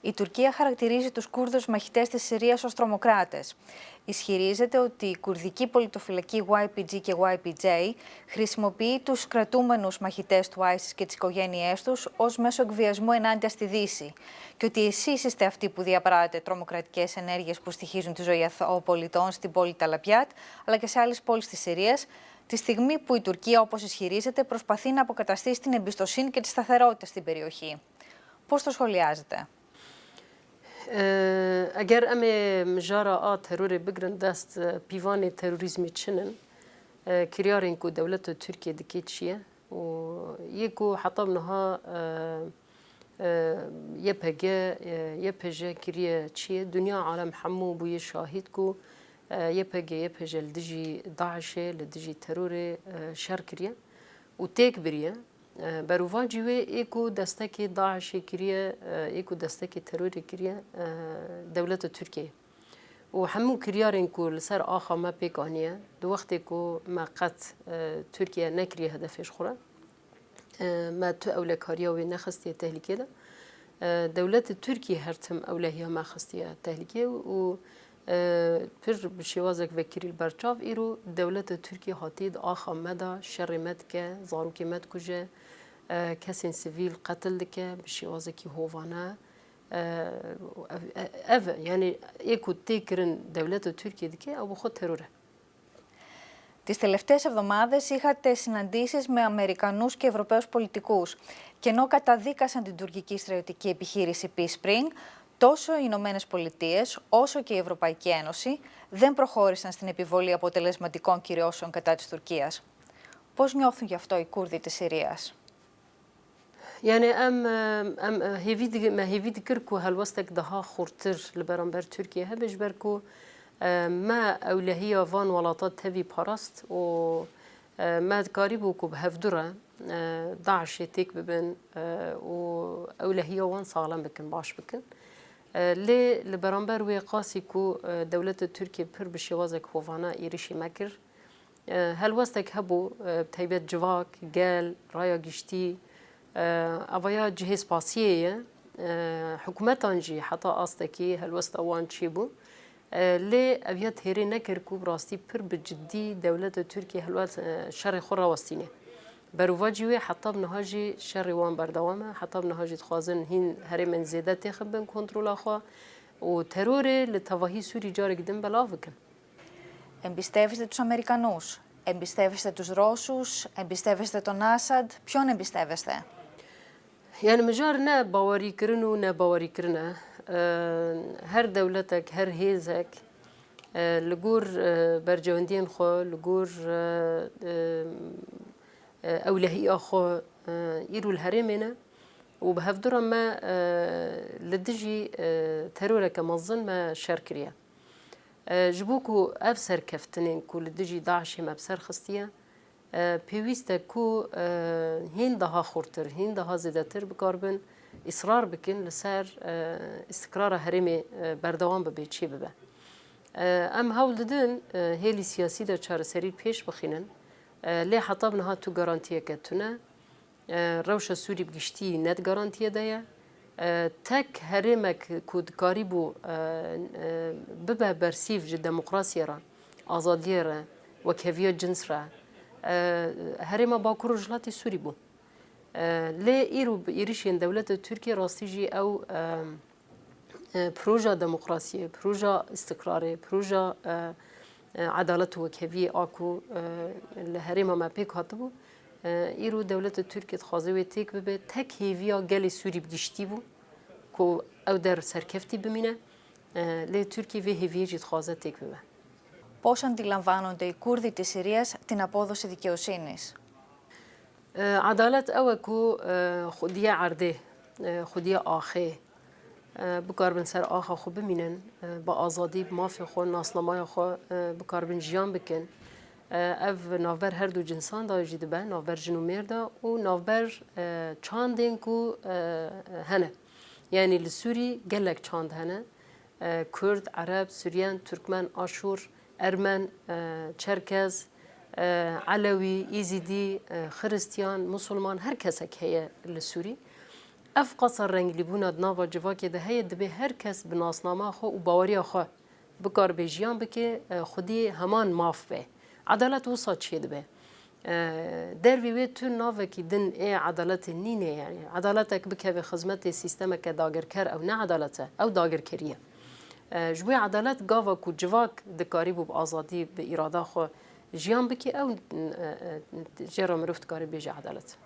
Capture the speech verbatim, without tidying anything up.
Η Τουρκία χαρακτηρίζει τους Κούρδους μαχητές της Συρίας ως τρομοκράτες. Ισχυρίζεται ότι η κουρδική πολιτοφυλακή Y P G και Y P J χρησιμοποιεί τους κρατούμενους μαχητές του ISIS και τις οικογένειές τους ως μέσο εκβιασμού ενάντια στη Δύση και ότι εσείς είστε αυτοί που διαπράττετε τρομοκρατικές ενέργειες που στοιχίζουν τη ζωή αθώων πολιτών στην πόλη Ταλαπιάτ, αλλά και σε άλλες πόλεις της Συρίας, τη στιγμή που η Τουρκία, όπως ισχυρίζεται, προσπαθεί να αποκαταστήσει την εμπιστοσύνη και τη σταθερότητα στην περιοχή. Πώς το σχολιάζετε; Eger em ê mijara a terorê bigirin dest, pîvanê terorîzmê çi ne, kiryarên ku dewleta Tirkiyê dike çi ye? Û yê ku heta niha, e, e, Y P G, e, Y P J kiriye çi ye? Dinya, alem hemû bûye şahîd ku, e, Y P G, Y P J li dijî DAIŞê, li dijî terorê, e, şer kiriye û têk biriye. E, berovajî wê ê ku destekê DAIŞê kiriye, e, ê ku destekê terorê kiriye, e, dewleta Tirkiyeyê. Û hemû kiryarên ku li ser axa me pêk aniye, di wextê ku me qet, e, Tirkiye nekiriye hedefê ji xwe re, e, me tu ewlekariya wê nexistiye tehlîkê de. E, dewleta Tirkiyê her tim ewlehiya me xistiye tehlîkê û, e, pir bi şêwazek vekirî li ber çav îro dewleta Tirkiyê hatiye di axa me de şerê me dike, zarokê me dikuje, e, kesên sivîl qetil dike bi şêwazekî hovane. E, ev, ev, yani ê ku tê kirin dewleta Tirkiyê dike, ew bi xwe teror e. Τις τελευταίες εβδομάδες είχατε συναντήσεις με Αμερικανούς και Ευρωπαίους πολιτικούς. Και ενώ καταδίκασαν την τουρκική στρατιωτική επιχείρηση Peace Spring, τόσο οι Ηνωμένες Πολιτείες όσο και η Ευρωπαϊκή Ένωση δεν προχώρησαν στην επιβολή αποτελεσματικών κυρώσεων κατά της Τουρκίας. Πώς νιώθουν γι' αυτό οι Κούρδοι της Συρίας; Yani em, em hêvî di-, me hêvî dikir ku helwestek daha xurtir li beramber Tirkiye hebe, ji ber ku, e, me ewlehiya van welata tevî parast û, e, me dikarîbû ku bi hevdu re, e, DAIŞê têk bibin, e, û ewlehiya wan saxlem bikin, baş bikin. E, lê li beramber wê qasî ku, e, dewleta Tirkiye pir bi şêwazek hovane êrişî me kir, e, helwestek hebû, e, bi taybet civak, gel, raya giştî, e, evaya cihê spasiyê ye. E, hikûmetan jî heta astekî helwesta wan çêbû. E, lê ev ya têrê nekir ku bi rastî pir bi cidî dewleta Tirkiyê helwest, e, şerê xwe rawestîne. Berovajî wê heta bi niha jî şerê wan berdewam e. Heta bi niha jî dixwazin hîn herêmên zêde têxin bin kontrola xwe û terorê li tevahî Sûrî carek din belav bikin. Εμπιστεύεστε τους Αμερικανούς; Εμπιστεύεστε τους Ρώσους; Εμπιστεύεστε τον Άσαντ; Ποιον εμπιστεύεστε; Yani mijar ne bawerîkirin û nebawerîkirin e. E, her dewletek, her hêzek, e, li gor, e, bercewendiyên xwe, li gor, e, e, e, ewlehiya xwe, e, îro li herêmê ne û bi hevdu re me, e, li dijî, e, teroreke mezin me şer kiriye. E, ji bo ku ev serkeftinên ku li dijî DAIŞê me bi ser xistiye, e, pêwîst e ku, e, hîn daha xurtir, hîn daha zêdetir bikaribin îsrar bikin li ser, e, îstikrara herêmê, e, berdewam bibe, çêbibe. E, em hewl didin, e, hêlî siyasî de çareserî pêş bixînin. E, lê heta bi niha tu garantiyeke tune. E, rewşa Sûrî bi giştî ne di garantiyê de ye. E, tek herêmek ku dikarîbû, e, e, bibe bersîv ji demokrasiyê re, azadiyê re, wekheviya cins re, e, herêma Bakur Rojhilatê Sûrî bû. E, lê îro bi êrişên dewleta Tirkiyê rastî jî ew, e, e, proja demokrasiyê, proja îstikrarê, proja, e, e, edalet û wekheviyê a ku, e, li herêma me pêk hatibû, e, îro dewleta Tirkiyê dixwaze wê têk bibe. Tek hêviya gelê Sûrî bi giştî bû ku ew der serkeftî bimîne, e, lê Tirkiyê vê hêviyê jî dixwaze têk bibe. Πώς αντιλαμβάνονται οι Κούρδοι της Συρίας την απόδοση δικαιοσύνης; E, edalet ew e ku, e, xwediyê erdê, e, xwediyê axê, e, bikaribin ser axa xwe bimînin, e, bi azadî, bi mafê xwe, nasnameya xwe, e, bikaribin jiyan bikin. E, ev navber her du cinsan de jî dibe, navber jin û mêr de û navber, e, çandên ku, e, hene. Yanî li Sûrî gelek çand hene. E, Kurd, Ereb, Suryen, Türkmen, Aşûr, Ermen, e, Çerkez, e, Elewî, Îzîdî, e, Xiristiyan, Musulman, her kesek heye li Sûrî. Ev qasa renglîbûna di nava civakê de heye, divê her kes bi nasnama xwe û baweriya xwe bikaribe jiyan bike, e, xwedî heman maf be. Edalet wisa çêdibe. E, dervê wê tu navekî din ê edaletê nîne, yani edaletek bikeve xizmetê sîstemeke dagirker, ew ne edalet e, ew dagirkerî ye. E, ji wê edalet gava ku civak dikarîbû bi azadî, bi îrada xwe jiyan bike, ew, e, e, jê re mirov dikarî bêje edalet.